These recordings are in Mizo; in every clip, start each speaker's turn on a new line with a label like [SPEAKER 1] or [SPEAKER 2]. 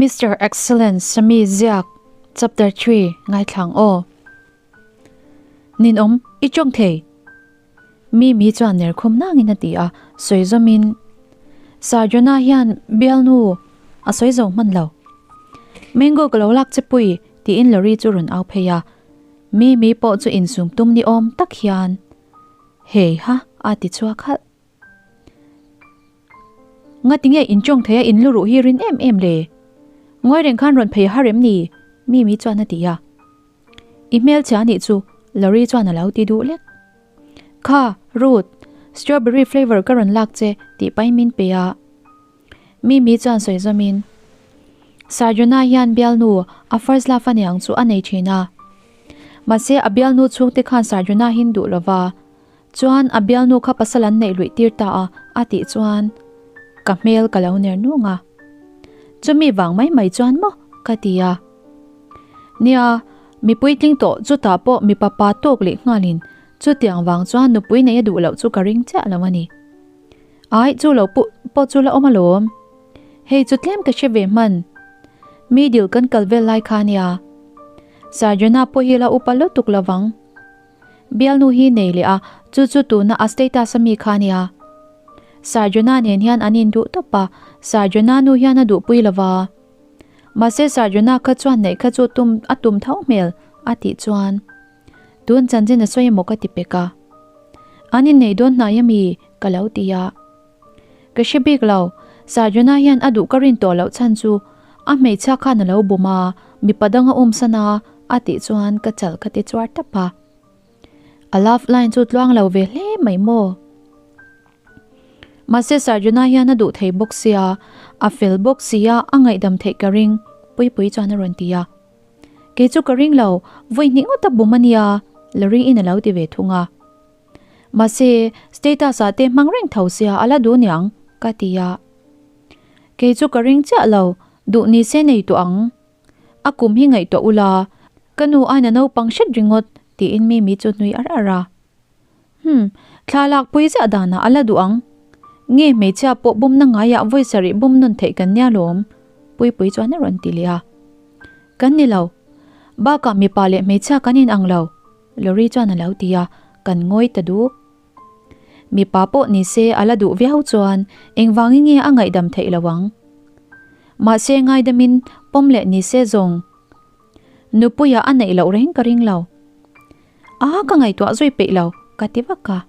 [SPEAKER 1] Mister Excellent Sami ziak Chapter 3 ngaithlang aw. Ninawm i tawng thei. Mimi chuan ner khum nangin a ti a, sawi zawmin Sarjona hian bialnu a sawi zo hman lo. Mango ka lo lak che pui tiin lorry chu rawn au phei a, Mimi pawh chu insum tum ni awm tak hian Hei ha a ti chhuak halh. Ngati nge in tawng thei a in luruh hi rin em em le? Ngawi reng khan rawn phei har em ni? Mimi chuan a ti a. I hmelchhia anih chu Lorry chuan a lo ti duh lek. Kha, Ruth, strawberry flavour ka rawn lak che tih pahin min pe a. Mimi chuan sawi zawmin, Sarjona hian bialnu a first love aniang chu a nei thin a. Mahse a bialnu chhungte khan Sarjona hin duh lova. Chuan a bialnu kha pasal an neih luih tir ta a, a tih chuan ka hmel ka lo ner nung a. Chumi vang mai mai chuan maw ka ti a. Nia, mipui tling tawh chutah pawh mipa pa tawk leh nghalin chutiang vang chuan nupui nei a duh loh chu ka ring chiah lo a ni. Ai, chu lo pawh chu la awm alawm. Hei chu tlem ka hre ve hman. Mi dil kan kal vel lai kha nia. Sarjana pawh hi la upa lutuk lovang. Bialnu hi nei leh a, chu chu tuna a status a mi kha nia. Sarjona nen hian an induh tawp a, Sarjona nu hian a duhpui lo va. Mahse Sarjona kha chuan neih kha chu tum a tum tho hmel a tih chuan tun chanchin a sawi emaw ka ti pek a. An innei dawn hnai a mi ka lo ti a. Ka hre bik lo, Sarjona hian a duh ka rin tawh loh chhan chu a hmeichhia khan a lo bum a, mipa dang a umsan a, a tih chuan ka chal ka ti chuar tap a. A love line chu tluang lo ve hle mai maw? Mahse Sarjona hian a duh thei bawk sia, a fel bawk sia, a ngaihdam theih ka ring, Puipui chuan a rawn ti a. Kei chu ka ring lo, vawi hnih ngawt a bum a nia, Larry in a lo ti ve thung a. Mahse, status ah te hmang reng tho sia a la duh niang, ka ti a. Kei chu ka ring chiah lo, duh ni se nei tawh ang. A kum hi ngaihtuah ula, ka nu aina naupang hret ringawt, tiin Mimi chu hnui ar ar a. Hmm, thla lak pui ziah danah a la duh ang. Nge hmeichhia pawh bumna ngaiah vawi sarih bum nawn theih kan nia lawm, Puipui chuan a rawn ti leh a. Kan ni lo, bakah mipa leh hmeichhia kan inang lo. Lorry chuan a lo ti a, kan ngawi ta duk. Mipa pawh ni se a la duh viau chuan engvangin nge a ngaihdam theih lo ang? Mahse ngaidamin pawm leh ni se zawng Nupuia a neih loh reng ka ring lo. A ka ngaihtuah zui peih lo ka ti vak a.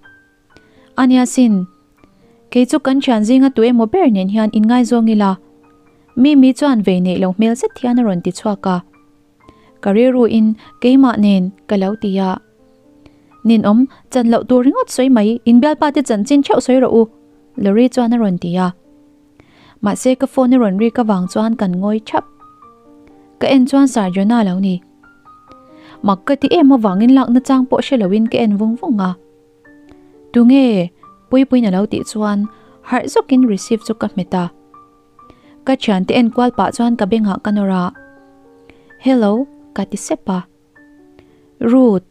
[SPEAKER 1] Ania sin, kei chu kan thian zinga tu emaw ber nen hian inngaizawng ila. Mimi chuan vei neih lo hmel zet hian a rawn ti chhuak a. Ka rilru in keimah nen ka lo ti a. Ninawm, chan loh tur ringawt sawi mai, in bialpa te chanchin theuh sawi rawh u, Lorry chuan a rawn ti a. Mahse ka phone a rawn rik avang chuan kan ngawi thap. Ka en chuan Sir Jonah lo ni. Mak ka ti em avangin lakna chang pawh hre loin ka en vung vung a. Tunge? Puipuiin a lo tih chuan harh zawkin receive chu ka hmet a. Ka thiante en kual pah chuan ka bengah ka nawr a, Hello ka ti sep a. Ruth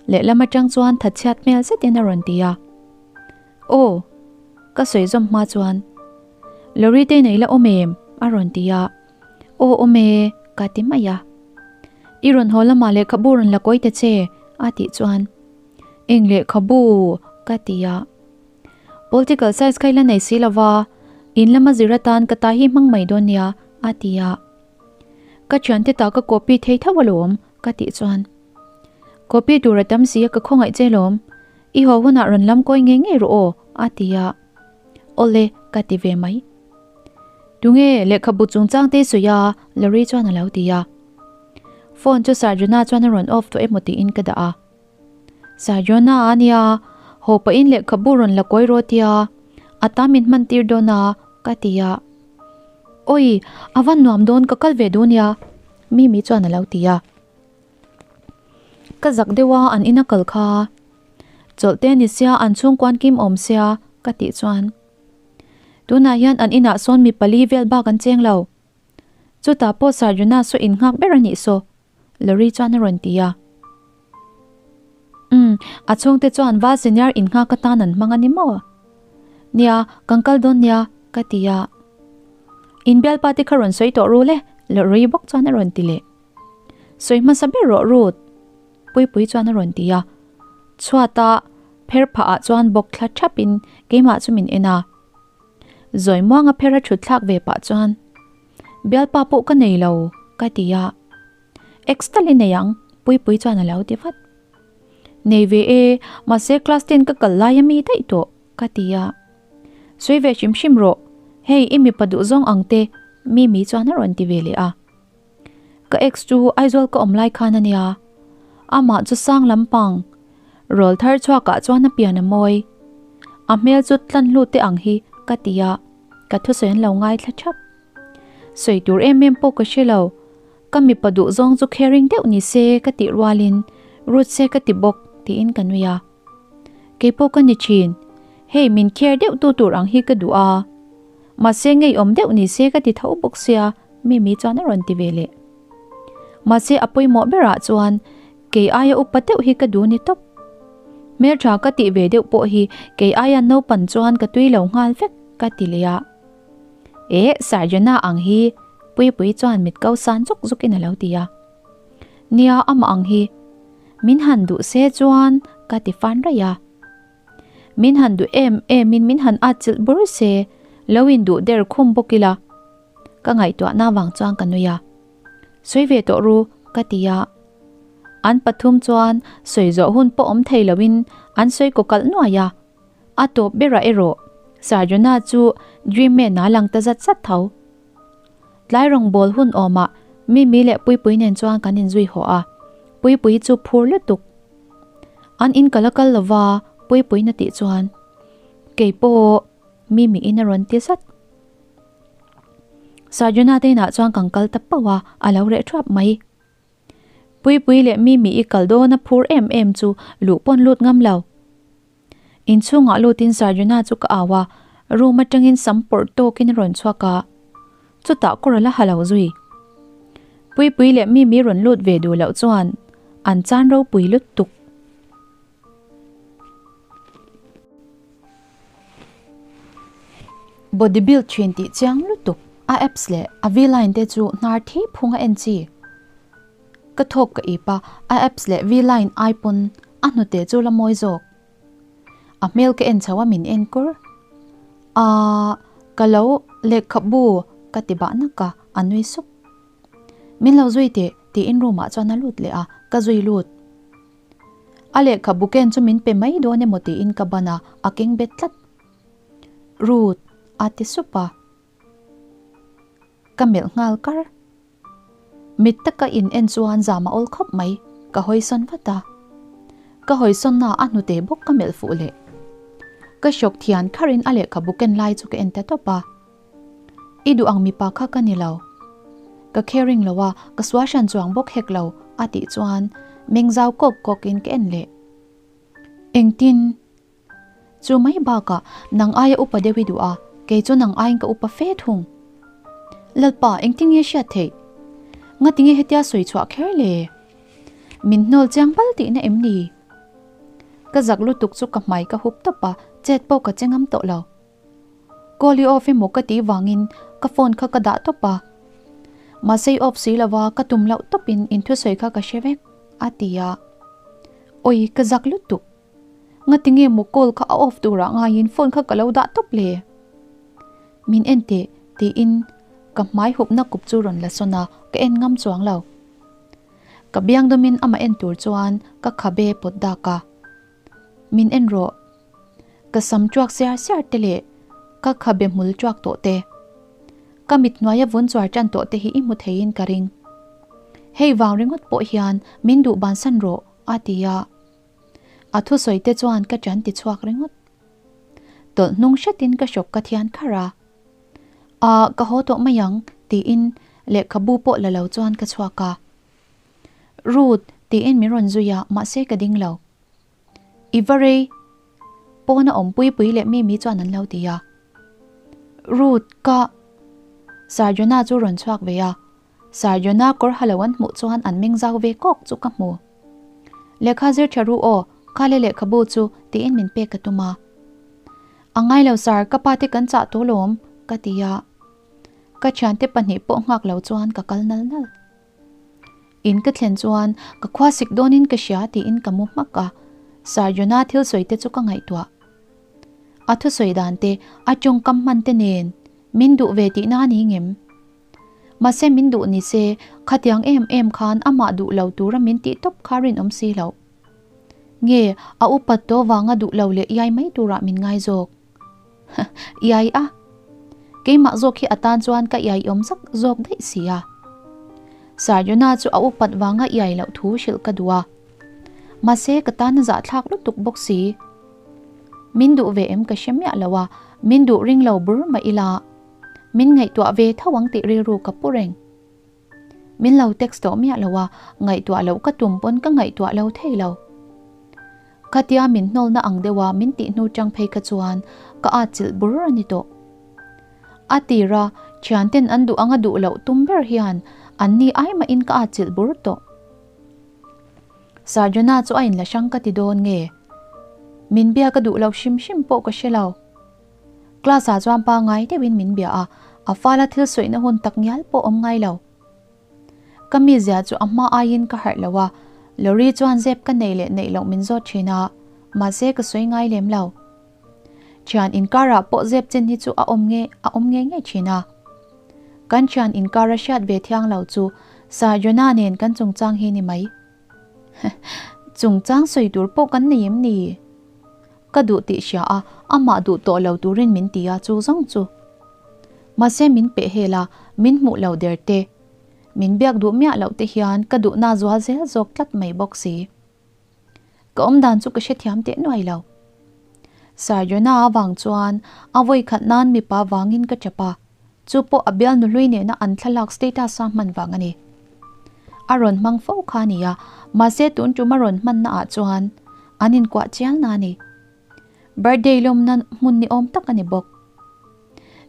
[SPEAKER 1] lehlam atang chuan thatchhiat hmel zetin a rawn ti a. Aw ka sawi zawm hma chuan Lorry te nei la awm em? a rawn ti a. Aw awm e ka ti mai a. I rawn haw lamah lehkhabu rawn la kawi ta che a tih chuan Eng lehkhabu ka ti a. Political science kha i la nei si lo va, in lama zir atan ka ta hi hmang mai dawn nia, a ti a. Ka thiante ta ka copy thei tho alawm, ka tih chuan. Copy tur a tam si a ka khawngaih che lawm, i haw hunah rawn lam kawi ngei ngei rawh aw, a ti a. Awle, ka ti ve mai. Tunge lehkhabu chungchang te sawi a, Larry chuan a lo ti a. Phone chu Sarjuna chuan a rawn off tawh emaw tiin ka dah a. Sayona a nia, haw pahin lehkhabu rawn la kawi rawh tia, a ta min hman tir dawn a, ka ti a. Awi, a va nuam dawn ka kal ve duh nia, Mimi chuan a lo ti a. Ka zak deuh a an ina kal kha, chawlh te ni sia an chhungkuan kim awm sia, ka tih chuan. Tunah hian an inah sawn mi pali vel bak an cheng lo. Chutah pawh Sarjuna saw innghak ber a nih saw, Lorry chuan a rawn ti a. Umm, a chhungte chuan Val Senior innghak atan an hmang a ni maw? Nia, kan kal dawn nia, ka ti a. In bialpa te kha rawn sawi tawh ru le, Lorry bawk chuan a rawn ti leh. Sawi hmasa ber rawh Ruth, Puipui chuan a rawn ti a. Chhuata pher phah ah chuan bawk thla thap in keimah chu min en a. Zawi muanga phera thut thlak ve pah chuan, Bialpa pawh ka nei lo, ka ti a. Ex tal i nei ang, Puipui chuan a lo ti vat. Nei ve e, mahse class ten ka kal lai ami daih tawh, ka ti a. Sawi ve hrim hrim rawh, hei i mipa duhzawng ang te, Mimi chuan a rawn ti ve leh a. Ka ex chu Aizawl ka awm lai khan a nia, amah chu sang lampang rawl thar chhuakah chuan a pian a mawi. A hmel chu tlan hlu te ang hi ka ti a, ka thusawi an lo ngaithla thap. Sawi tur em em pawh ka hre lo, ka mipa duhzawng chu caring deuh ni se ka tih rualin rut se ka ti bawk tiin ka nui a. Keipawh ka ni thin, hei min care deuh tu tur ang hi ka duh a, mahse ngeiawm deuh ni se ka ti tho bawk sia Mimi chuan a rawn ti ve leh. Mahse a pawimawh berah chuan kei aia upa deuh hi ka duh ni tawp. Hmeltha ka tih ve deuh pawh hi kei aia naupan chuan ka tui lo nghal vek ka ti leh a. Eh, Sarjana ang hi Puipui chuan mit ko san zuk zukin a lo ti a. Nia, amah ang hi min han duh se chuan ka ti fan raih a. Min han duh em emin min han at chilh bur se, lo in duh der khum bawk ila. Ka ngaihtuahna vang chuan ka nui a. Sawi ve tawh ru, ka ti a. An pathum chuan sawi zawh hun pawh awm thei loin an sawi kaw kalh nuai a. A tawp berah erawh Sarjona chu Dream Man a lang ta zat zat tho. Tlai rawngbâwl hun awmah Mimi leh Puipui nen chuan kan inzui haw a, Puipui chu phur lutuk. An in ka la kal lova Puipuiin a tih chuan, Kei pawh Mimiin a rawn ti zat. Sarjona te inah chuan kan kal ta pauh a, a lo reh thuap mai. Puipui leh Mimi i kal dawn a phur em em chu luh pawn lut ngam lo. Inchhungah lutin Sarjuna chu ka au a, room atangin sam pawrh tawkin a rawn chhuak a, chutah kawr a la ha lo zui. Puipui leh Mimi rawn lut ve duh loh chuan an chan ropui lutuk. Body build thin tih chiang lutuk, a abs leh a V-line te chu hnar thi phung a en chi. Ka thawk ka ip a, a abs leh V-line ai pawn a hnute chu la mawi zawk. A hmel ka en chho a min en kur. Aaa, ka lo lehkhabu ka ti bah nak a, a nui sup. Min lo zui teh tiin room ah chuan a lut leh a, ka zui lut. A lehkhabu ken chu min pe mai dawn emaw tiin ka ban a, a keng bet tlat. Ruth a ti sup a, ka melh nghal kar. Mit taka in en chuan zam a awl khawp mai, ka hawisawn vat a. Ka hawisawnna a hnute bawk ka melh fuh leh. Ka hrawk thian kharin a lehkhabu ken lai chu ka en ta tawp a. I duh ang mipa kha ka ni lo. Ka caring lo a, ka sual hran chuang bawk hek lo a tih chuan meng zau kawk kawkin ka en leh. Engtin? Chu mai bakah nang aia upa deuh i duh a, kei chu nang aiin ka upa fe thung. Lalpa, engtin nge hriat theih? Ngatinge hetia sawi chhuah kher le? Min hnawl chiang bal tihna em ni? Ka zak lutuk chu ka hmai ka hup tawp a, chet pawh ka che ngam tawh lo. Call i off emaw ka tih vangin ka phone kha ka dah tawp a. Mahse i off si lova ka tum loh tawpin inthusawi kha ka hre vek, a ti a. Awi, ka zak lutuk. Ngatinge maw call kha a off turah ngaiin phone kha ka lo dah tawp le? Min en teh tiin ka hmai hupna kup chu rawn la sawn a, ka en ngam chuang lo. Ka biang dawmin amah en tur chuan ka khabe pawt dak a. Min en rawh. Ka sam tuak siar siar te leh ka khabe hmul tuak tawh te. Ka mit hnuaia vun chuar tan tawh te hi i hmu theiin ka ring. Hei vang ringawt pawh hian min duh bansan rawh a ti a. A thusawi te chuan ka ṭan ti chhuak ringawt. Tawlh hnung hretin ka hrawk ka thian kharh a. Ahh ka haw tawh mai ang tiin lehkhabu pawh la lo chuan ka chhuak a. Ruth tiin min rawn zui a mahse ka ding lo. I va rei pawna awmpui pui leh Mimi chuan an lo ti a. Ruth ka Sarjona chu rawn chhuak ve a. Sarjona kawr ha lo an hmuh chuan an meng zau ve kawk chu ka hmu. Lehkha zir tha ru aw, khale lehkhabu chu tiin min pek ka tum a. A ngai lo sir, ka pa te kan chah tawh lawm, ka ti a. Ka thiante pahnih pawh nghak lo chuan ka kal nal nal. In ka thlen chuan ka khua sik dawnin ka hria tiin ka mu hmak a, Sir Jonah thil sawi te chu ka ngaihtuah. A thusawi dan te, a tawngkam hman te nen min duh ve tihna a ni ngem? Mahse min duh ni se, khatiang em em khan amah duh lo tura min tih tawp kha rinawm si loh. Nge a upat tawh vanga duh lo leh iai mai turah min ngai zawk? Iai a, keimah zawk hi a tan chuan ka iai awm zak zawk daih si a. Sarjuna chu a upat vanga iai loh thu hrilh ka duh a. Mahse ka tan a zahthlak lutuk bawk si. Min duh ve em ka hre miah lo a, min duh ring lo bur mah ila. Min ngaihtuah ve tho ang tih rilru ka pu reng. Min lo text tawh miah lo a, ngaihtuah loh ka tum pawn ka ngaihtuah lo thei lo. Khatia min hnawlna ang deuha min tih hnu chang phei kha chuan ka atchilh bur a ni tawh. A tira thianten an duh anga duh loh tum ber hian an ni ai mahin ka atchilh bur tawh. Sarjana chu a inla hrang ka ti dawn nge? Min bia ka duh loh hrim hrim pawh ka hre lo. Class ah chuan pangngai deuhin min bia a, a fala thil sawihna hun tak ngial pawh awm ngai lo. Ka mizia chu a hma aiin ka harh lo a, Lorry chuan zep ka nei leh neih loh min zawt thin a, mahse ka sawi ngai lem lo. Thian inkarah pawh zep chin hi chu a awm nge a awm ngei ngei thin a. Kan thian inkara hriat ve thiang lo chu Sir Jonah nen kan chungchang hi ni mai. Chungchang sawi tur pawh kan nei em ni? Ka duh tih hria a, amah duh tawh lo turin min ti a chu zawng chu. Mahse min peh hel a, min hmuh lo der te, min biak duh miah loh te hian ka duhna zual zel zawk tlat mai bawk si. Ka awmdan chu ka hrethiam teh nuai lo. Sir Jonah avang chuan a vawi khat nan mipa vangin ka tap a, chu pawh a bialnu hlui nena an thlalak status a hman vang a ni. A rawn hmang fo kha a ni a, mahse tun tum a rawn hmanna ah chuan an inkuah chial na a ni. Birthday lawmna hmun ni awm tak a ni bawk.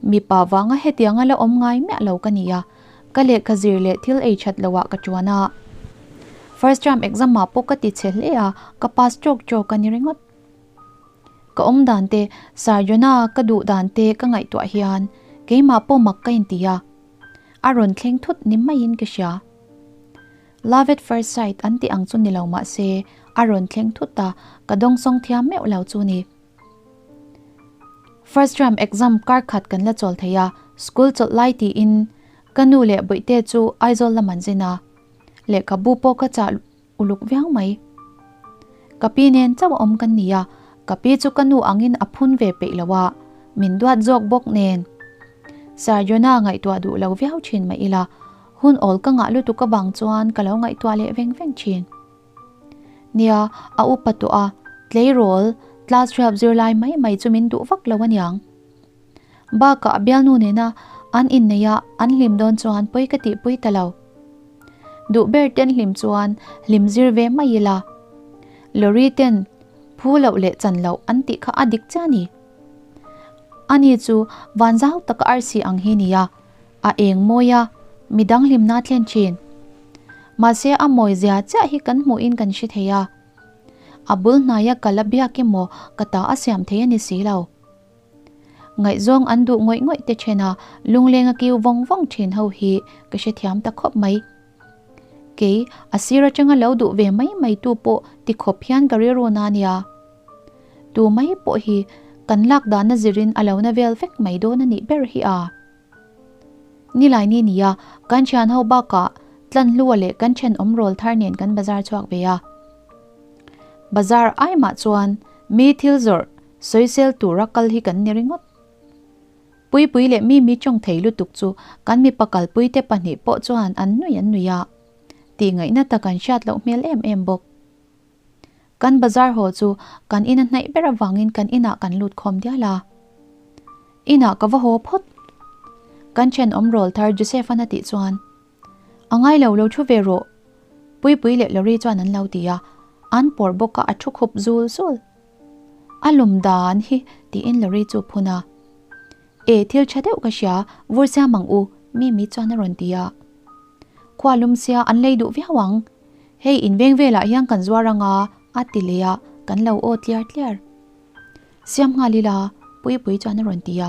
[SPEAKER 1] Mipa vanga hetianga la awm ngai miah lo ka ni a, ka lehkha zir leh thil ei that loah ka tuan a. First term exam ah pawh ka ti chhe hle a, ka pass tawk tawk a ni ringawt. Ka awm dan te, Sir Jonah ka duh dan te ka ngaihtuah hian keimah pawh mak ka inti a, a rawn thleng thut ni maiin ka hria. Love at first sight an tih ang chu ni lo mah se a rawn thleng thut a, ka dawngsawng thiam meuh lo chu ni. First term exam kar khat kan la chawl thei a, school chawlh lai tiin ka nu leh bawihte chu Aizawl lam an zin a, lehkhabu pawh ka chah uluk viau mai. Ka pi nen chauh a awm kan ni a, ka pi chu ka nu angin a phun ve peih lo a, min duat zawk bawk nen. Sir Jonah ngaihtuah duh lo viau thin mah ila, hun awl ka ngah lutuk avang chuan ka lo ngaihtuah leh veng veng thin. Nia, a upa tawh a, tleirawl, class 12 zirlai mai mai chu min duh vak lo aniang. Bakah a bialnu nena an inneih a an hlim dawn chuan pawi ka tihpui ta lo. Duh ber ten hlim chuan hlim zir ve mai ila. Lorry ten phu loh leh chan loh an tih kha a dik chiah a ni. Ani chu van zau taka arsi ang hi nia, a eng mawi a, midang hlimna thlen thin. Mahse a mawi zia chiah hi kan hmuhin kan hre thei a. A bul hnaia kal a biak emaw ka ta a siam thei a ni si lo. Ngaihzawng an duh ngawih ngawih te then a, lungleng a kiu vawng vawng thin ho hi ka hrethiam ta khawp mai. Kei, a sir atanga lo duh ve mai mai tu pawh ti khawp hian ka rilru na nia. Tu mai pawh hi kan lak dana zirin a lo na vel vek mai dawn a nih ber hi a. Nilai ni nia, kan thian ho bakah Tlanhlua leh kan thenawm rawl thar nen kan bazar chhuak ve a. Bazar ai mah chuan mi thil zawrh Sawisel tura kal hi kan ni ringawt. Puipui leh Mimi tawng thei lutuk chu kan mipa kalpuite pahnih pawh chuan an nui an nui a, tihngaihna tak an hriat loh hmel em em bawk. Kan bazar haw chu kan ina hnaih ber avangin kan inah kan lut khawm dial a. Inah ka va haw phawt. Kan thenawm rawl thar Joseph-an a tih chuan, A ngai lo, lo thu ve rawh. Puipui leh Lorry chuan an lo ti a, an pawr bawk a, a thu khup zul zul. A lum dan hi tiin Lorry chu phun a. E, thil tha deuh ka hria, vur siam ang u, Mimi chuan a rawn ti a. Khua lum sia an lei duh viau ang. Hei in veng velah hian kan zuar anga a ti leh a, kan lo aw tliar tliar. Siam nghal ila, Puipui chuan a rawn ti a.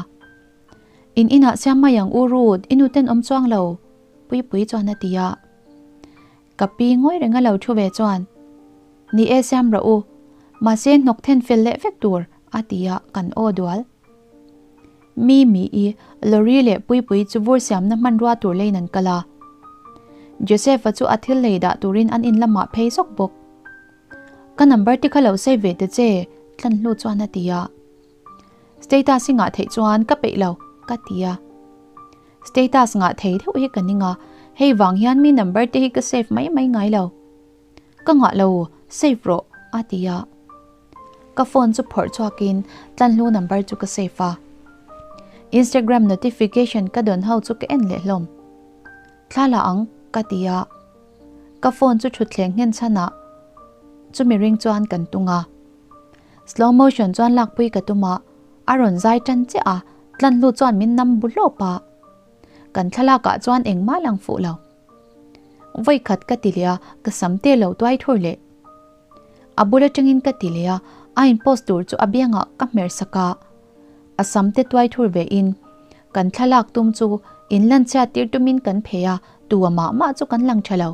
[SPEAKER 1] In inah siam mai ang u Ruth, i nu ten awm chuang lo, Puipuii chuan a ti a. Ka pi ngawi reng a lo thu ve chuan, Ni e siam rawh u, mahse hnawk then fel leh vek tur, a ti a, kan aw dual. Mi mi i lorry leh Puipuii chu vur siamna hmanrua tur leiin an kal a. Joseph-a chu a thil lei dah turin an in lamah phei zawk bawk. Ka number te kha lo save ve ta che, Tlanhlu chuan a ti a. Status i ngah theih chuan ka peih lo, ka ti a. Status ngah thei deuh hi ka ning a, hei vang hian mi number te hi ka save mai mai ngai lo. Ka ngah lo, save rawh, a ti a. Ka phone chu phawrh chhuakin Tlanhlu number chu ka save a. Instagram notification ka dawn ho chu ka en leh hlawm. Thla la ang, ka ti a. Ka phone chu thutthleng nghen chhanah chumi ring chuan kan tung a. Slow motion chuan lakpui ka tum a, a rawn zai tan chiah a, Tlanhlu chuan min nam bu hlawp a. Kan thlalak ah chuan engmah lang fuh lo. Vawi khat ka ti leh a, ka sam te lo tuai thur leh. A bul atangin ka ti leh a, a in post tur chu a biangah ka hmer sak a. A sam te tuai thur ve in, kan thlalak tum chu in lan chhiat tir tumin kan phei a, tu a mah mah chu kan lang tha lo.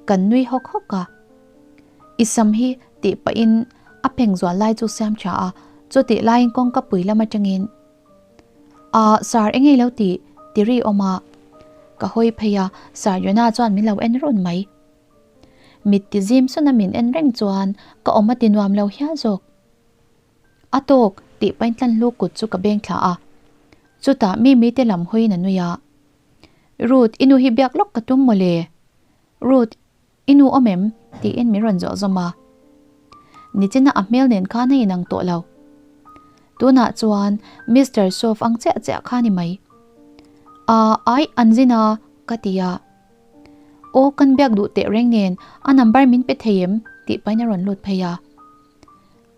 [SPEAKER 1] Kan nui hawk hawk a. I sam hi tih pahin a pheng zual lai chu siam tha a, chutih laiin kawngka pui lam atangin Ahh Sir engei lo tih ti ri awm a, ka hawi phei a, Sir Yona chuan min lo en run mai. Mit ti zim sun a min en reng chuan ka awm a ti nuam lo hial zawk. A tawk tih pahin Tlanhlu kut chu ka beng thla a, chutah Mimi te lam hawiin a nui a, Ruth i nu hi biak lawk ka tum mawle, Ruth I nu awm em? tiin min rawn zawh zawm a. Nichina a hmel nen khan a inang tawh lo. Tunah chuan Mister Sof ang chiah chiah kha ni mai. A, ai, an zin a, ka ti a. Aw, kan biak duh teh reng nen a number min pe thei em? tih pahin a rawn lut phei a.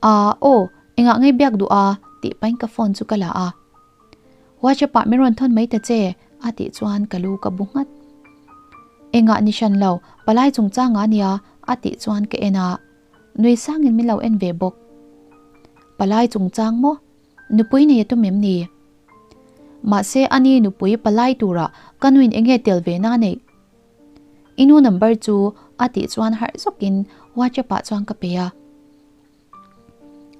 [SPEAKER 1] A, aw, engah ngei biak duh a? tih pahin ka phone chu ka la a. WhatsApp ah min rawn thawn mai ta che, a tih chuan ka lu ka bu nghat. Engah ni hran lo, palai chungchang a nia, a tih chuan ka en a, nui sangin min lo en ve bawk. Palai chungchang maw? Nupui nei a tum em ni? Mahse ani nupui palai turah ka nuin enge tel ve na neih? I nu number chu a tih chuan harh zawkin WhatsApp ah chuan ka pe a.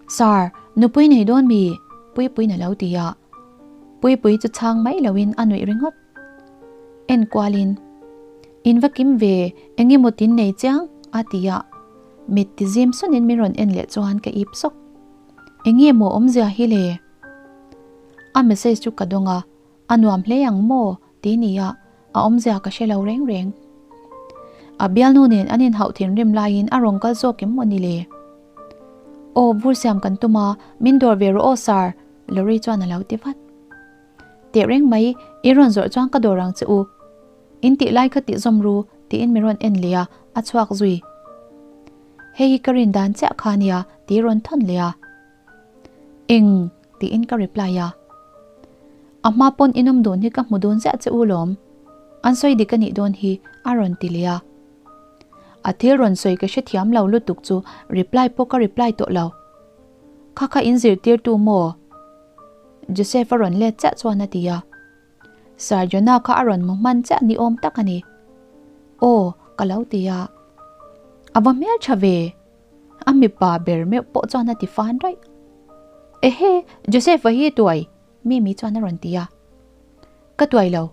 [SPEAKER 1] Sir, nupui nei dawn mi? Puipuiin a lo ti a. Puipui chu chhang mai loin a nuih ringawt. En kualin, In va kim ve, eng emaw tin nei chiang? a ti a. Mit ti zim sunin min rawn en leh chuan ka ip sawk. Eng nge maw awmzia hi le? A message chu ka dawng a, A nuam hle ang maw? ti nia, a awmzia ka hre lo reng reng. A bialnu nen an inhauh thinrim laiin a rawn kal zawk em maw ni le? Aw, vur siam kan tum a, min dawr ve rawh aw sir, Lorry chuan a lo ti vat. Teh reng mai, i rawn zawrh chuan ka dawr ang che u. In tih lai kha tih zawm ru, tiin min rawn en leh a, a chhuak zui. Hei hi ka rin dan chiah kha nia, ti rawn thawn leh a. Eng? tiin ka reply a. A hma pawn inawm dun hi ka hmu dun ziah che u lawm. An sawi dik a nih dawn hi a rawn ti leh a. A thil rawn sawi ka hrethiam lo lutuk chu reply pawh ka reply tawh lo. Kha kha in zirtirtu maw? Joseph a rawn let chiah chuan a ti a. Sir Jonah kha a rawn mu hman chiah ni awm tak a ni. Aw, ka lo ti a. A va hmeltha ve. A mipa ber meuh pawh chuan a ti fan raih. Ehe, Joseph-a hi tuai, Mimi chuan a rawn ti a. Ka tuai lo,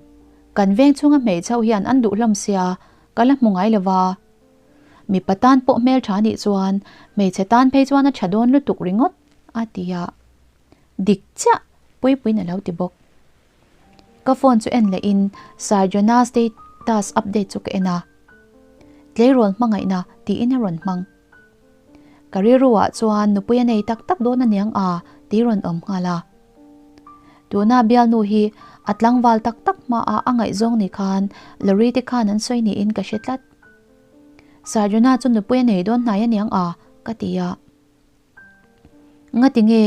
[SPEAKER 1] kan veng chhunga hmeichhe ho hian an duh hlawm sia, ka la hmu ngai lo va. Mipa tan pawh hmeltha nih chuan hmeichhe tan phei chuan a tha dawn lutuk ringawt, a ti a. Dik chiah, Puipuiin a lo ti bawk. Ka phone chu en lehin Sir Jonah status update chu ka en a. Tleirawl hmangaihna tiin a rawn hmang. Ka rilruah chuan nupui a nei tak tak dawn aniang a ti rawn awm nghal a. Tuna bialnu hi a tlangval tak tak hmaah a ngaihzawng ni khan Lorry te khan an sawi niin ka hre tlat. Sir Jonah chu nupui a nei dawn hnai aniang a ka ti a. Ngati nge?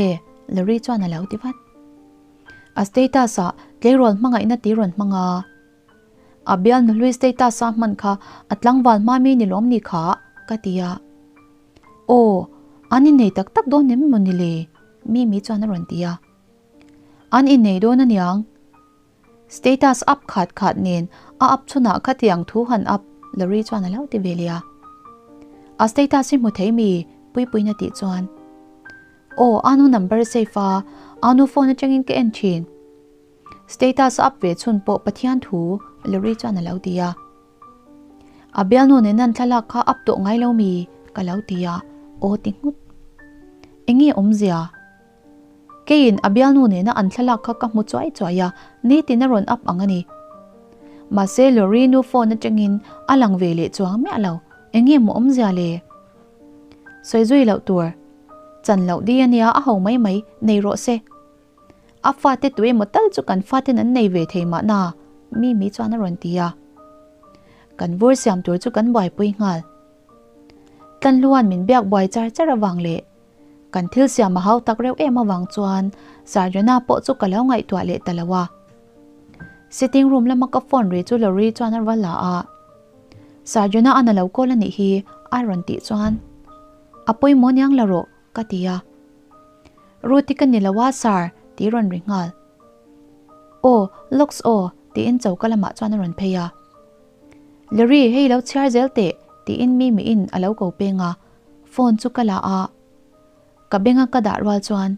[SPEAKER 1] Larry chuan a lo ti vat. A status ah tleirawl hmangaihna ti rawn hmang a. A bialnu hlui status a hman kha a tlangval hma mi ni lawm ni kha ka ti a. Aw, an innei tak tak dawn em maw ni le? Mimi chuan a rawn ti a. An innei dawn aniang. Status up khat khat nen a up chhunah khatiang thu han up Lorry chuan a lo ti ve leh a. A status hi hmu thei mi Puipuiin a tih chuan Aw Anu number save a, Anu phone atangin ka en thin. Status up ve chhun pawh Pathian thu Lorry chuan a lo ti a. A bialnu nen an thlalak kha up tawh ngai lo mi ka lo ti a, aw ti nghut. Enge awmzia? Keiin a bialnu nena an thlalak kha ka hmu chuai chuai a, nitin a rawn up ang a ni. Mahse Lorry nu phone atangin a lang ve leh chuang miah lo, enge maw awmzia le? Sawi zui loh tur. Chan loh di ania a ho mai mai, nei rawh se. A fate tu emaw tal chu kan faten an nei ve thei mahna, Mimi chuan a rawn ti a. Kan vur siam tur chu kan buaipui nghal. Tlanhluan min biak buai char char avang leh Kan thil siam a hau tak reuh em avang chuan Sarjana pawh chu ka lo ngaihtuah leh ta lo a. Sitting room lama ka phone ri chu Lorry chuan a va la a. Sarjana an a lo call a nih hi a rawn tih chuan A pawimawh niang la rawh ka ti a. Ruth-i ka ni lo a Sar tih rawn ri nghal. Aw, lawks aw tiin choka lamah chuan a rawn phei a. Lorry hei lo chhiar zel teh tiin Mimi-in a lo ko peng a. Phone chu ka la a, ka benga ka dah rual chuan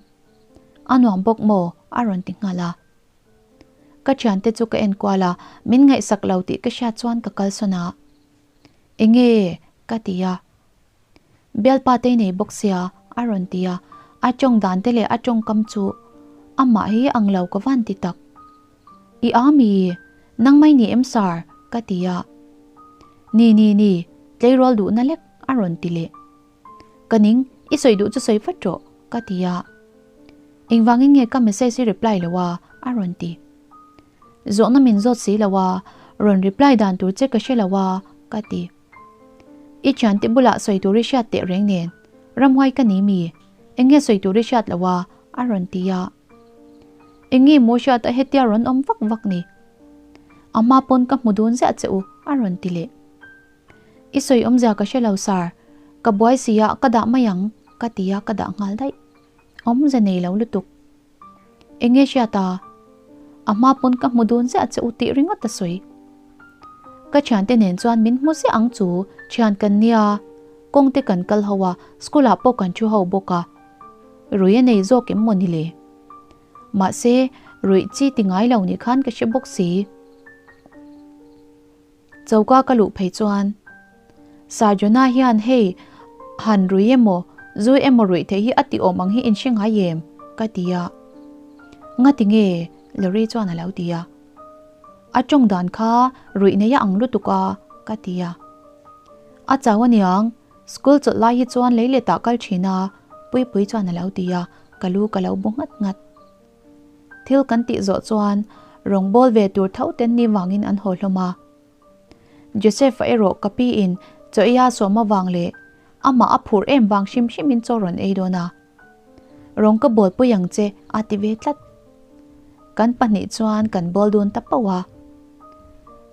[SPEAKER 1] a nuam bawk maw a rawn ti nghal a. Ka thiante chu ka en kual a, min ngaihsak lo tih ka hriat chuan ka kalsawn a. Enge ka ti a. Bialpa te nei bawk sia a rawn ti a, a tawng dan te leh a tawngkam chu amah hi ang lo ka van ti tak. I a mi? Nang mai ni em sir? Ka ti a. Ni ni ni, tleirawl duhna lek a rawn ti leh. Ka ning, i sawi duh chu sawi vat rawh, ka ti a. Engvangin nge ka message hi reply lo a? A rawn ti. Zawhna min zawt si lo a, rawn reply dan tur che ka hre lo a, ka ti. I thiante bulah sawi tur i hriat teh reng nen, ramhuai ka ni mi? Eng nge sawi tur i hriat lo a? A rawn ti a. Eng nge maw hriat a hetia rawn awm vak vak ni? A hma pawn ka hmu dun ziah che u, a rawn ti leh. I sawi awmzia ka hre lo sir, ka buai si a ka dah mai ang ka ti a ka dah nghal daih. Awmze nei lo lutuk. Eng nge hriat a? A hma pawn ka hmu dun ziah che u tih ringawt a sawi. Ka thiante nen chuan min hmu ziah ang chu, thian kan nia, kawng te kan kal ho a, school ah pawh kan thu ho bawk a. Rui a nei zawk em maw ni le? Mahse, ruih chi ti ngai lo ni khan ka hre bawk si. Choka ka luh phei chuan Sarjona hian hei han rui emaw zu emaw ruih theih hi a ti awm ang hi in hre ngai em? ka ti a. Ngati nge? Lorry chuan a lo ti a. A tawng dan kha ruih nei a ang lutuk a ka ti a. A chau aniang, school chawlh lai hi chuan lei let ah kal thin a Puipui chuan a lo ti a, ka lu ka lo bu nghat nghat. Thil kan tih zawh chuan rawngbâwl ve tur tho ten ni vangin an haw hlawm a. Joseph-a erawh ka piin chaw ei a sawm avang leh amah a phur em vang hrim hrimin chaw rawn ei dawn a. Rawng ka bawl pui ang che a ti ve tlat. Kan pahnih chuan kan bawl dun ta pauh a.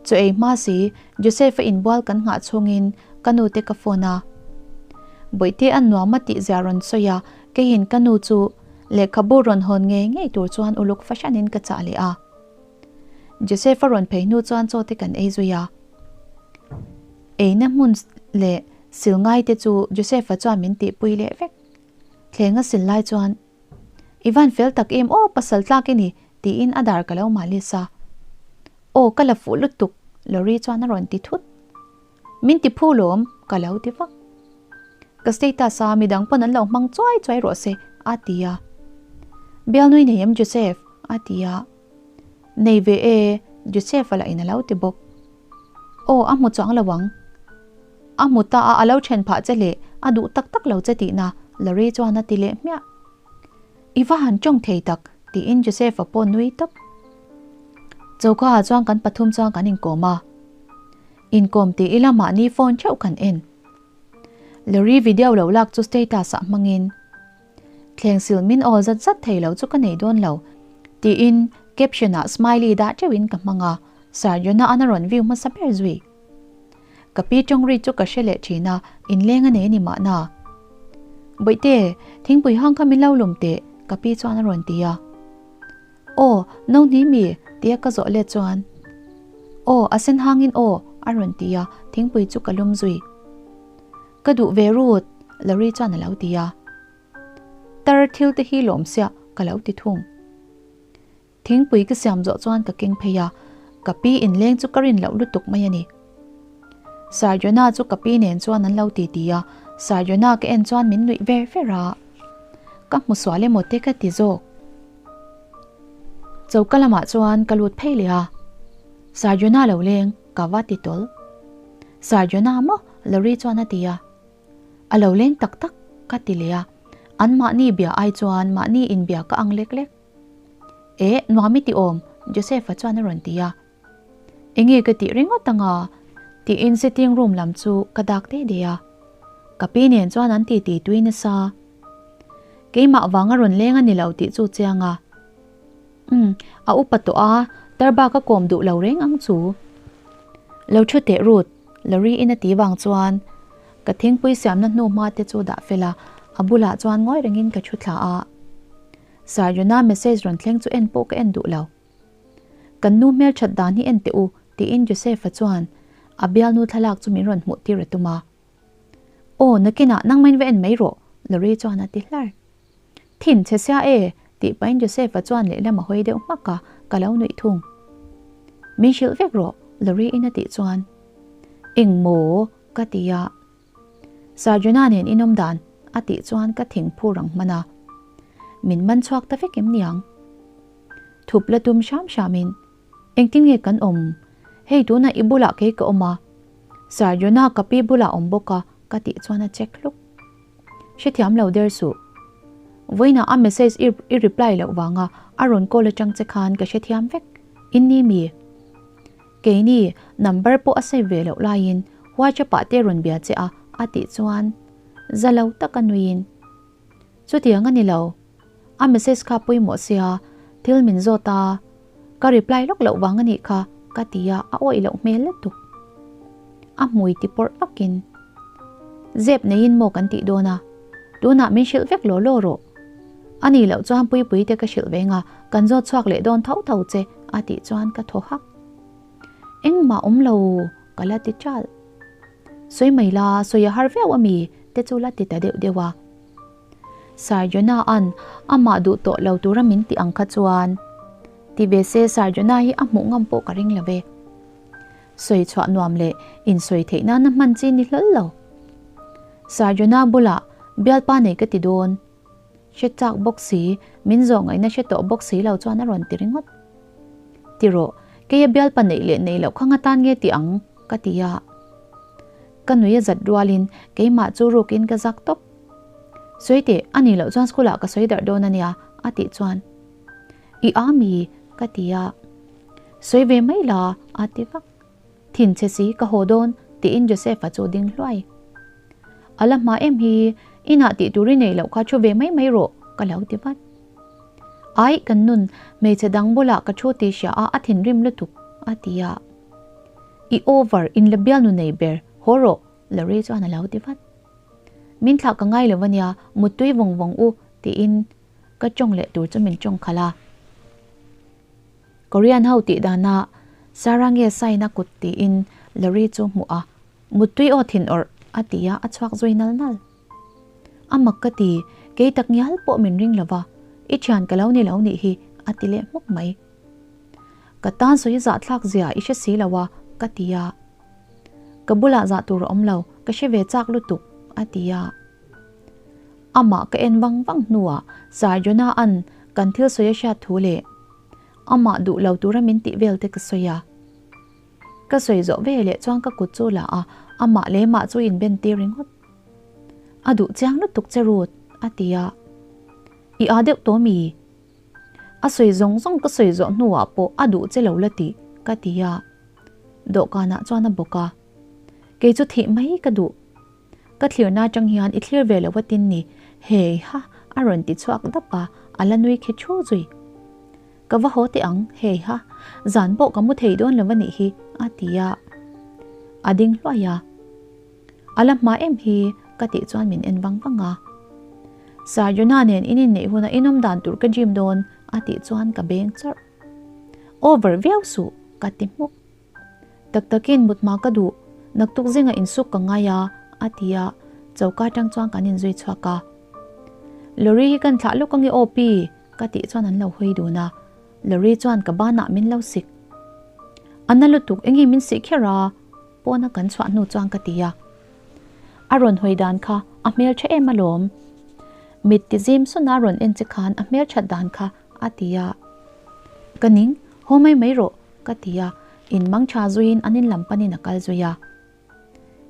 [SPEAKER 1] Chaw ei hma si Joseph-a inbual kan nghah chhungin ka nu te ka phone a. Bawihte an nuam a tih zia rawn sawi a, keiin ka nu chu lehkhabu rawn hawn ngei ngei tur chuan uluk fahranin ka chah leh a. Joseph-a rawn phei hnu chuan chaw te kan ei zui a. Eina hmun leh sil ngai te chu Joseph-a chuan min tihpui leh vek. Thleng a sil lai chuan I van fel tak em aw pasal tlak i ni tiin a dar ka lo malis a. Aw ka la fuh lutuk Lorry chuan a rawn ti thut. Min ti phu lawm ka lo ti vak. Ka status a midang pawn an lo hmang chuai chuai rawh se a ti a. Bialnui nei em Joseph a ti a. Nei ve e Joseph a lah in a lo ti bawk. Aw a hmu chuang lo ang. A hmu ta a a lo then phah che leh a duh tak tak lo che tihna Lorry chuan a ti leh hmiah. I va han tawng thei tak tiin Joseph-a pawh nui tawp. Choka ah chuan kan pathum chuan kan inkawm a. Inkawm tih ila mahni phone theuh kan en. Lorry video lo lak chu status ah hmangin Thleng sil min awl zat zat thei lo chu ka nei dawn lo tiin caption ah smiley dah teuhin ka hmang a, Sir Jonah an a rawn view hmasa ber zui. Ka pi tawng ri chu ka hre leh thin a, inleng a nei a ni mahna. Bawihte, thingpui hang kha min lo lum teh, ka pi chuan a rawn ti a. Aw, no hnih mi? tia ka zawh let chuan, Aw, a sen hangin aw, a rawn ti a, thingpui chu ka lum zui. Ka duh ve rut, Larry chuan a lo ti a. Tar thil te hi lawm siah, ka lo ti thung. Thingpui ka siam zawh chuan ka keng phei a, ka pi inleng chu ka rin loh lutuk mai a ni. Sarjona chu ka pi nen chuan an lo ti ti a, Sarjona ka en chuan min nuih ver ver a. Ka hmu sual emaw te ka ti zawk. Choka lamah chuan ka lut phei leh a, Sarjona lo leng ka va ti tawl. Sarjona maw? Lori chuan a ti a. A lo leng tak tak ka ti leh a, anmahni bia ai chuan mahni inbia ka ang lek lek. Eh, nuam i ti awm, Joseph-a chuan a rawn ti a. Enge ka tih ringawt anga? tiin sitting room lam chu ka dak dei dei a. Ka pi nen chuan an titi tui nasa. Keimah vang a rawn leng a ni lo tih chu chiang a. Umm, a upa tawh a, tar bak a kawm duh lo reng ang chu. Lo thu teh Ruth, Lori in a ti vang chuan ka thingpui siamna hnu hma te chu dah fel a, a bulah chuan ngawi rengin ka thu thla a. Sarjuna message rawn thleng chu en pawh ka en duh lo. Kan nu hmelthat dan hi en teh u, tiin Joseph-a chuan a bialnu thlalak chu min rawn hmuh tir a tum a. Aw, nakinah nangmain va en mai rawh, Lori chuan a ti hlar. Thin chhe sia e, tih pahin Joseph-a chuan lehlam a hawi deuh hmak a, ka lo nuih thung. Min hrilh vek rawh, Lori-in a tih chuan. Eng maw? ka ti a. Sarjuna nen inawm dan a tih chuan ka thing phur ang hman a, min man chhuak ta vek em niang? Thup la tum hram hramin, Engtin nge kan awm? Hei tunah i bulah kei ka awm a, Sarjuna ka pi bulah awm bawk a ka tih chuan a check hluk. Hrethiam lo der suh. Vawiinah a message i i reply loh vanga a rawn call atang che khan ka hrethiam vek. Inni mi? Keini number pawh a save ve loh laiin WhatsApp ah te rawn bia che a a tih chuan za lo taka nuiin chutiang a ni lo, a message kha pawimawh sia thil min zawt a, ka reply lawk loh vang a nih kha ka ti a, a awih loh hmel lutuk. A hmui ti pawrh vakin zep neiin maw kan tih dawn a, tunah min hrilh vek law law rawh. A nih loh chuan Puipui te ka hrilh veng a, kan zawt chhuak leh dawn tho tho che a tih chuan ka thaw hak. Engmah awm lo ka la ti ṭalh. Sawi mai la, sawi a har viau ami te chu la ti ta deuh deuh a. Sarjona an amah duh tawh lo tura min tih ang kha chuan ti ve se Sarjona hi a hmuh ngam pawh ka ring lo ve. Sawi chhuah nuam leh insawi theih nana hman chi ni hlawl lo. Sarjona bulah bialpa nei ka ti dawn. Hre chak bawk si, min zawh ngaihna hre tawh bawk si lo chuan a rawn ti ringawt. Ti rawh, keia bialpa neih leh neih loh kha nga tan nge ti ang? ka ti a. Ka nui a zat rualin keimah chu rukin ka zak tawp. Sawi teh, a nih loh chuan school ah ka sawi darh dawn a nia, a tih chuan. I a mi? ka ti a. Sawi ve mai la, a ti vak. Thin che si ka haw dawn tiin Joseph-a chu ding hluai. A la hma em hi, inah tih tur i neih loh kha thu ve mai mai rawh ka lo ti vat. Ai kan nun, hmeichhe dang bulah ka thu tih hria a a thinrim lutuk a ti a. I over, in la bialnu nei ber, haw rawh Lori chuan a lo ti vat. Min thlah ka ngai lo ania, muttui vawng vawng u tiin ka tawng leh tur chu min tawng khalh a. Korean ho tih dana Sarah nge sign a kut tiin Lori chu hmuh a, Muttui aw thin awrh a ti a, a chhuak zui nal nal. A mak ka ti, kei tak ngial pawh min ring lova, i thian ka lo ni lo nih hi a ti leh hmuk mai. Ka tan sawi zahthlak zia i hre si lo a ka ti a. Ka bulah zah tur a awm lo, ka hre ve chak lutuk a ti a. Amah ka en vang vang hnuah Sir Jonah an kan thil sawi a hriat thu leh amah duh lo tura min tih vel te ka sawi a. Ka sawi zawh ve leh chuan ka kut chu la a, amah leh mah chu in ben tir ringawt. A duh chiang lutuk che Ruth, a ti a. I aa deuh tawh mi? A sawi zawng zawng ka sawi zawh hnuah pawh a duh che lo la tih, ka ti a. Dawhkanah chuan a bawk a. Kei chu thih mai ka duh. Ka thlirna atang hian i thlir ve lo a tin ni, hei ha, a rawn ti chhuak dap a, a la nui khi thu zui. Ka va haw teh ang, hei ha, zan pawh ka mu thei dawn lo a nih hi, a ti a. A ding hluai a. A la hma em hi, ka tih chuan min en vang vang a. Sir Jonah nen in inneih huna inawm dan tur ka dream dawn, a tih chuan ka beng chawrh. Over viau suh, ka ti hmuk. Tak takin mut hma ka duh, naktuk zinga insuk ka ngai a, a ti a, choka atang chuan kan inzui chhuak a. Lorry hi kan thlah lawk ange aw pi, ka tih chuan an lo hawi dun a, Lorry chuan ka banah min lo sik. A na lutuk enge min sih kher a, pawna kan chhuah hnu chuan ka ti a. A rawn hawi dan kha a hmeltha em alawm. Mit ti zim sawn a rawn en che khan a hmelthat dan kha a ti a. Ka ning, haw mai mai rawh ka ti a, in mang tha zuiin an in lam panin a kal zui a.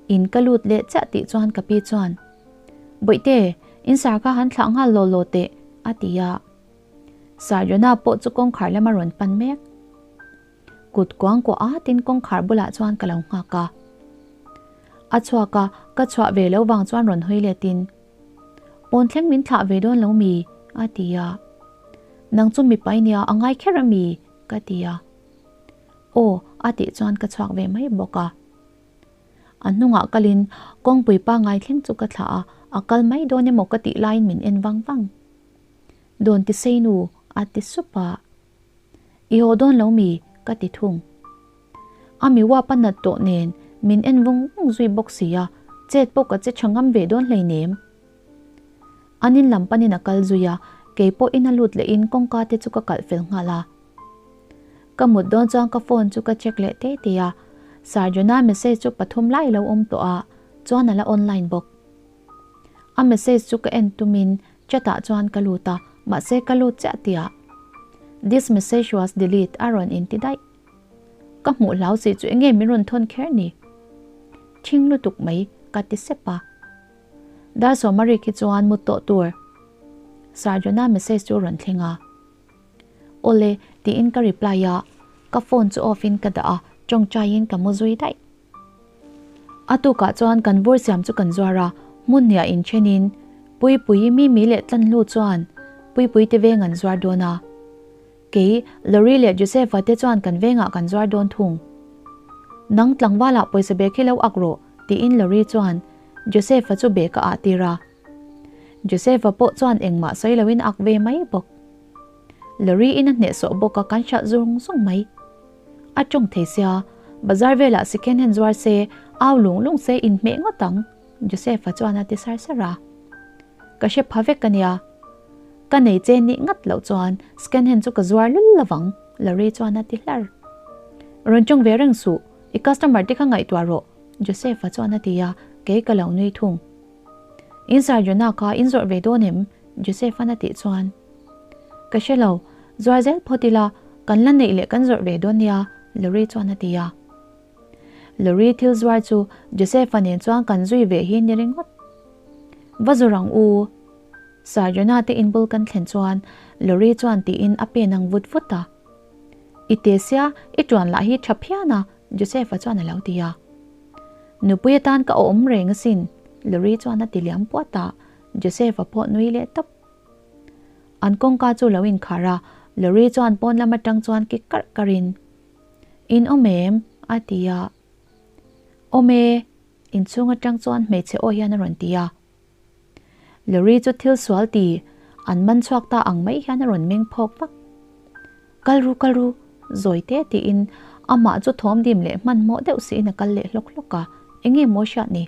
[SPEAKER 1] In ka lut leh chiah tih chuan ka pi chuan, Bawihte, in sar kha han thlah nghal law law teh a ti a. Sarjona pawh chu kawngkhar lama rawn pan mek. Kut kuang kuah atin kawngkhar bulah chuan ka lo nghak a. A chhuak a, ka chhuah ve lo vang chuan rawn hawi letin, Pawn thleng min thlah ve dawn lo mi? a ti a. Nang chu mipa i nia, a ngai kher a mi? ka ti a. Aw, a tih chuan ka chhuak ve mai bawk a. A hnungah kalin kawngpui pangngai thleng chu ka thlah a, a kal mai dawn emaw ka tih laiin min en vang vang. Dawn ti sei nu, a ti sup a. I haw dawn lo mi? ka ti thung. A mi uap a nat tawh nen min en vung vung zui bawk si a, chet pawh ka che tha ngam ve dawn hleinem. An in lam panin a kal zui a, kei pawh in a lut lehin kawngka te chu ka kalh fel nghal a. Ka mut dawn chuan ka phone chu ka check leh te te a, Sarjuna message chu pathum lai lo awm tawh a, chuan a la online bawk. A message chu ka en tumin chat ah chuan ka lut a, mahse ka lut chiah tihah This message was delete a rawn inti daih. Ka hmuh hlau si chu enge min rawn thawn kher ni? Thing lutuk mai ka ti sep a. Dar sawma rik hi chuan mut tawh tur Sarjona message chu a rawn thleng a. Awle tiin ka reply a, ka phone chu off in ka dah a, tawngtaiin ka mu zui daih. A tukah chuan kan vur siam chu kan zuar a, hmun nia inthenin Puipuii Mimi leh Tlanhlu chuan Puipuii te veng an zuar dawn a. Kei, Lori leh Joseph-a te chuan kan vengah kan zuar dawn thung. Nang tlangvalah pawisa bag hi lo ak rawh, tiin Lori chuan Joseph-a chu bag a ah tir a. Joseph-a pawh chuan engmah sawi loin a ak ve mai bawk. Lori-in a hnehsawh bawk a kan hralh zung zung mai. A tawng thei sia, bazar velah second hand zuar se, au lung lung se inhmeh ngawt ang, Joseph-a chuan a ti sar sar a. Ka hre pha vek a nia. Ka nei che nih ngat loh chuan second hand chu ka zuar lul lovang, Larry chuan a ti hlar. Rawn tawng ve reng suh, i customer te kha ngaihtuah rawh, Joseph-a chuan a ti a, kei ka lo nui thung. In sar Jonah kha in zawrh ve dawn em? Joseph-a'n a tih chuan. Ka hre lo, zuar zel phawt ila, kan la neih leh kan zawrh ve dawn nia, Lori chuan a ti a. Lori thil zuar chu Joseph-a nen chuan kan zui ve hi ni ringawt. Va zawrh ang u. Sir Jonah te inbul kan thlen chuan Lori chuan tiin a pen ang vut vut a. I te sia, i tuan lah hi tha phian a, Joseph-a chuan a lo ti a. Nupui atan ka awm reng asin, Lori chuan a ti liam puat a, Joseph-a pawh nui leh tawp. An kawngka chu lo inkhar a, Lori chuan pawn lam atang chuan ki karh karhin, In awm em? a ti a. Awm e, inchhung atang chuan hmeichhe aw hian a rawn ti a. Lori chu thil sual ti an man chhuak ta ang mai hian a rawn meng phawk vak. Kal ru, kal ru, zawi te tiin amah chu thawm dim leh hmanhmawh deuh siin a kal leh hlawk hlawk a, enge maw hriat ni?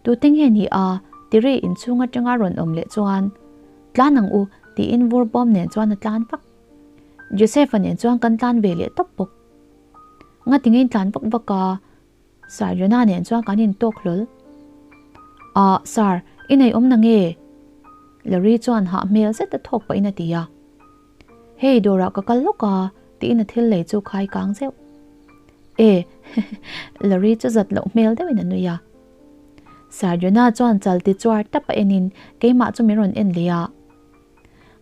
[SPEAKER 1] Tute nge ni a? Tiri inchhung atanga rawn awm leh chuan, Tlan ang u, tiin vur bawm nen chuan a tlan vak. Joseph-a nen chuan kan tlan ve leh tawp bawk. Ngati nge in tlan vak vak a? Sir Jonah nen chuan kan intawk hlawl. Ah, Sir, i nei awm na nge? Larry chuan hah hmel zet a thawk pahin a ti a. Hei, dawrah ka kal lawk a, tiin a thil lei chu khai kang zeuh. E, Larry chu zat loh hmel deuhin a nui a. Sir Jonah chuan chal ti chuar tap a enin keimah chu min rawn en leh a.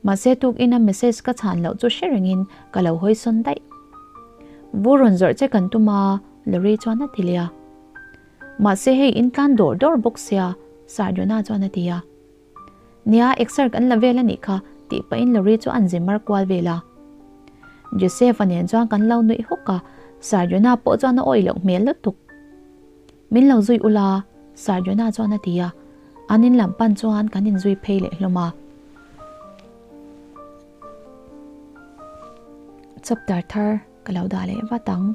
[SPEAKER 1] Mahse tukin a message ka chhan loh chu hre rengin ka lo hawi sawn daih. Vur rawn zawrh che kan tum a, Lori chuan a ti leh a. Mahse hei in tlan dawr dawr bawk sia, Sir Jonah chuan a ti a. Nia, exer kan la vel a nih kha, tih pahin Lori chu an zimar kual vel a. Joseph-a nen chuan kan lo nuih hawk a, Sir Jonah pawh chuan a awih loh hmel lutuk. Min lo zui ula, Sir Jonah chuan a ti a, an in lam pan chuan kan inzui phei leh hlawm a. Chapter thar ka lo dah leh vat ang.